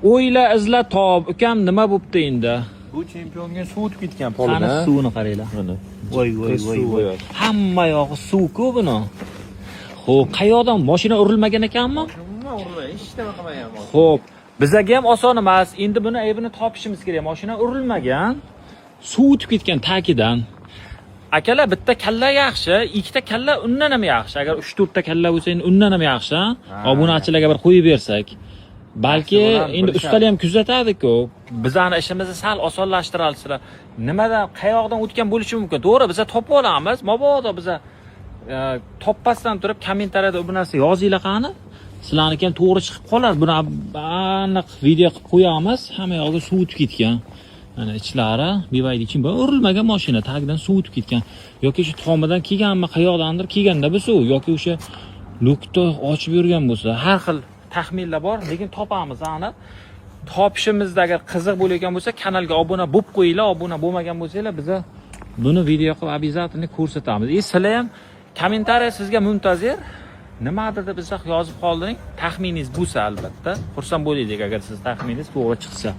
O'yla, izla, top, ukam, nima bo'pti endi? Bu chempionga suv o'tib ketgan Qani, polini. suvini qaranglar. Mana. Voy, voy, voy, Suv voy. yo'q. Hamma yog'i suv-ku buni. Xo'p, qayoqdan, mashina urilmagan ekanmi? Umuman urilmagan, hech nima qilmagan. Xo'p, bizaga ham oson emas. Endi buni aybini topishimiz kerak. Mashina urilmagan, suv o'tib ketgan tagidan. Akalar, bitta kalla yaxshi, ikkita kalla undan ham yaxshi. Agar 3-4 ta kalla bo'lsa, endi undan ham yaxshi. Ha? Obunachilarga bir qo'yib bersak. Balki Yaxshi bo'ladi, endi bilishadi. ustalar ham kuzatadi-ku. Bizani ishimizni sal osonlashtirasizlar. Nimadan, qayoqdan o'tgan bo'lishi mumkin? To'g'ri, biza topib olamiz. Mabodo biza topmasdan turib, kommentariyada bu narsa yozinglar qani. Sizlarniki ham to'g'ri chiqib qolar. Buni aniq video qilib qo'yamiz. Hamma yog'i suv o'tib ketgan. Mana ichlari BYD bu urilmagan mashina, tagidan suv o'tib ketgan. Yoki shu tomidan kelganmi, qayoqdandir kelganda bu suv, yoki o'sha lyukni ochib yurgan bo'lsa, har xil taxminlar bor, lekin topamiz aniq. Topishimizda agar qiziq bo'layotgan bo'lsa, kanalga obuna bo'lib qo'yinglar. Obuna bo'lmagan bo'lsanglar, biza buni video qilib обязательно ko'rsatamiz. И sizlar ham kommentariya sizga muntazir. Nimadir deb izoh yozib qoldiring. Taxminingiz bo'lsa albatta. Xursand bo'laylik agar siz taxminingiz to'g'ri chiqsa.